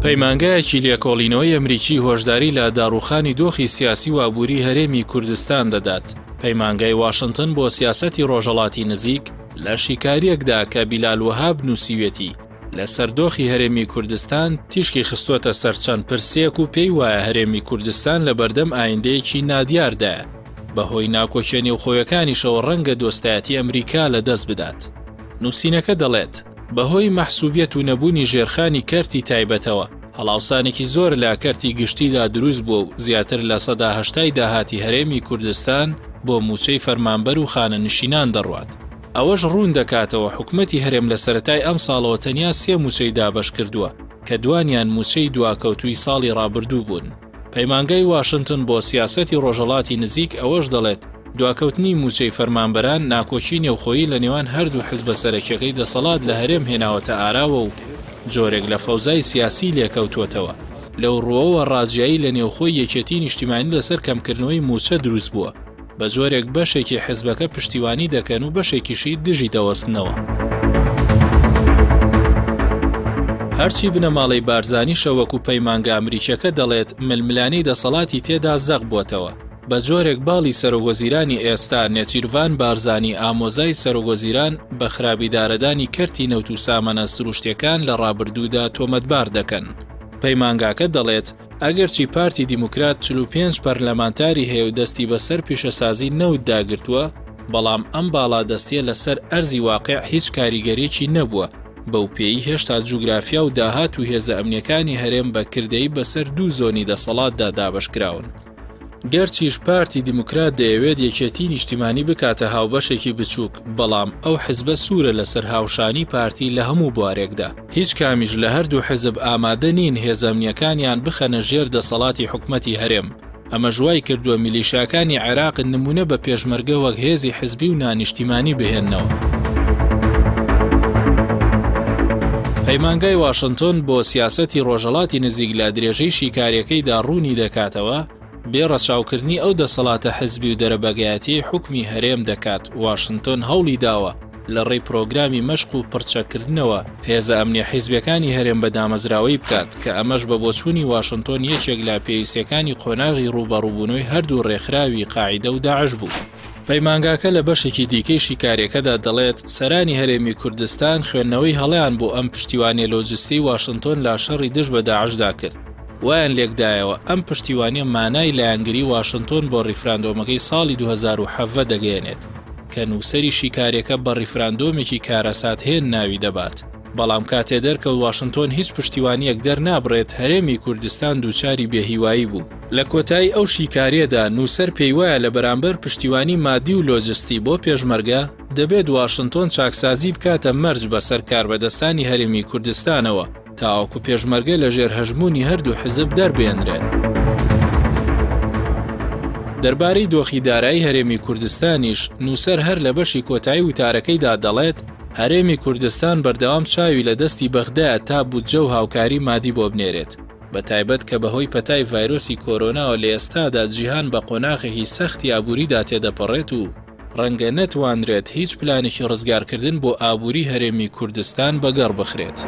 پەیمانگایەکی لێکۆڵینەوەی ئەمریکی هۆشداری لە داڕووخانی دۆخی سیاسی و ئابووری هەرێمی کوردستان دەدات. پەیمانگای واشنتن بۆ سیاسەتی ڕۆژهەڵاتی نزیک لە شیکارییەکدا کە بیلال وەهاب نووسیویەتی لەسەر دۆخی هەرێمی کوردستان تیشکی خستووەتە سەر چەند پرسێک و پێی وایە هەرێمی کوردستان لەبەردەم ئایندەیەکی نادیاردایە، بەهۆی ناکۆکیە نێوخۆیەکانیشەوە ڕەنگە دۆستایەتی ئەمریکا لەدەست بدات. نووسینەکە دەڵێت، بەهۆی مەحسوبیەت و نەبوونی ژێرخانی کەرتی تایبەتەوە، هەڵاوسانێکی زۆر لە کەرتی گشتیدا دروست بووە و زیاتر لە سەدا هەشتای داهاتی هەرێمی کوردستان بۆ مووچەی فەرمانبەر و خانەنشینان دەڕوات. ئەوەش ڕوون دەکاتەوە، حکومەتی هەرێم لە سەرەتای ئەمساڵەوە تەنیا سێ مووچەی دابەش کردووە، کە دوانیان مووچەی دواکەوتووی ساڵی ڕابردوو بوون. پەیمانگای واشنتن بۆ سیاسەتی ڕۆژهەڵاتی نزیک ئەوەش دەڵێت، دواکەوتنی مووچەی فەرمانبەران ناکۆکی نێوخۆیی لە نێوان هەردوو حزبە سەرەکیەکەی دەسەڵات لە هەرێم هێناوەتە ئاراوە و جۆرێک لە فەوزای سیاسی لێکەوتووەتەوە. لەو ڕووەوە ڕاجیایی لە نێوخۆی یەکێتی نیشتیمانی لەسەر کەمکردنەوەی مووچە دروست بووە. بە جۆرێک بەشێکی حزبەکە پشتیوانی دەکەن و بەشێکیشی دژی دەوەستنەوە. هەرچی بنەماڵەی بارزانیشە وەکو پەیمانگە ئەمریکیەکە دەڵێت ململانێی دەسەڵاتی تێدا زەق بووەتەوە، بە جۆرێک باڵی سەرۆکوەزیرانی ئێستا نێچیرڤان بارزانی ئامۆزای سەرۆکوەزیران بە خراپ ئیدارەدانی کەرتی نەوت و سامانە سروشتیەکان لە ڕابردوودا تۆمەتبار دەکەن. پەیمانگاکە دەڵێت، ئەگەرچی پارتی دیموکرات 45 پەرلەمانتاری هەیە و دەستی بەسەر پیشەسازی نەوتدا گرتووە، بەڵام ئەم باڵادەستییە لەسەر ئەرزی واقیع هیچ کاریگەرییەکی نەبووە، بەوپێیەی هێشتا جوگرافیا و داهات و هێزە ئەمنییەکانی هەرێم بە کردەیی بەسەر دوو زۆنی دەسەڵاتدا دابەشکراون. گەرچیش پارتی دیموکرات دەیەوێت یەکێتیی نیشتیمانی بکاتە هاوبەشێکی بچووک، بەڵام ئەو حزبە سوورە لەسەر هاوشانیی پارتی لە هەموو بوارێکدا. هیچ کامیش لە هەردوو حزب ئامادە نین هێزە ئەمنییەکانیان بخەنە ژێر دەسەڵاتی حکومەتی هەرێم، ئەمەش وای کردووە میلیشیاکانی عێراق نموونە بە پێشمەرگە وەک هێزی حزبی و نانیشتیمانی بهێننەوە. پەیمانگای واشنتۆن بۆ سیاسەتی ڕۆژهەڵاتی نزیک لە درێژەی شیکارییەکەیدا ڕوونی دەکاتەوە، بێ ڕەچاوکردنی ئەو دەسەڵاتە حزبی و دەرەبەگایەتیەی حوکمی هەرێم دەکات، واشنتۆن هەوڵی داوە لە ڕێی پرۆگرامی مەشق و پڕچەککردنەوە، هێزە ئەمنیە حیزبیەکانی هەرێم بە دامەزراوەیی بکات، کە ئەمەش بە بۆچوونی واشنتۆن یەکێک لە پێویستیەکانی قۆناغی ڕووبەڕووبوونەوەی هەردوو ڕێکخراوی قاعیدە و داعش بوو. پەیمانگاکە لە بەشێکی دیکەی شیکاریەکەدا دەڵێت، سەرانی هەرێمی کوردستان خوێندنەوەی هەڵەیان بۆ ئەم پشتیوانیە لۆجستیەی واشنتۆن لە شەڕی دژ بە داعشدا کرد، وایان لێکدایەوە ئەم پشتیوانیە مانای لایەنگری واشنتۆن بۆ ڕیفراندۆمەکەی ساڵی 2017 دەگەیەنێت، کە نووسەری شیکاریەکە بە ڕیفراندۆمێکی کارەساتهێن ناوی دەبات. بەڵام کاتێ دەرکەوت واشنتۆن هیچ پشتیوانیەک دەرنابڕێت، هەرێمی کوردستان دووچاری بێهیوایی بوو. لە کۆتایی ئەو شیکاریەدا نووسەر پێیوایە لە بەرامبەر پشتیوانی مادی و لۆجستی بۆ پێشمەرگە، دەبێت واشنتۆن چاکسازی بکاتە مەرج بەسەر کاربەدەستانی هەرێمی کوردستانەوە تاوەکو پێشمەرگە لە ژێر هەژموونی هەردوو حزب دەربێنرێن. دەربارەی دۆخی دارایی هەرێمی کوردستانیش، نووسەر هەر لە بەشی کۆتایی وتارەکەیدا دەڵێت، هەرێمی کوردستان بەردەوام چاوی لە دەستی بەغدایە تا بودجە و هاوکاری مادی بۆ بنێرێت، بە تایبەت کە بەهۆی پەتای ڤایرۆسی کۆرۆناوە لە ئێستادا جیهان بە قۆناغێکی سەختی ئابووریدا تێدەپەڕێت و ڕەنگە نەتوانرێت هیچ پلانێکی ڕزگارکردن بۆ ئابووری هەرێمی کوردستان بەگەڕ بخرێت.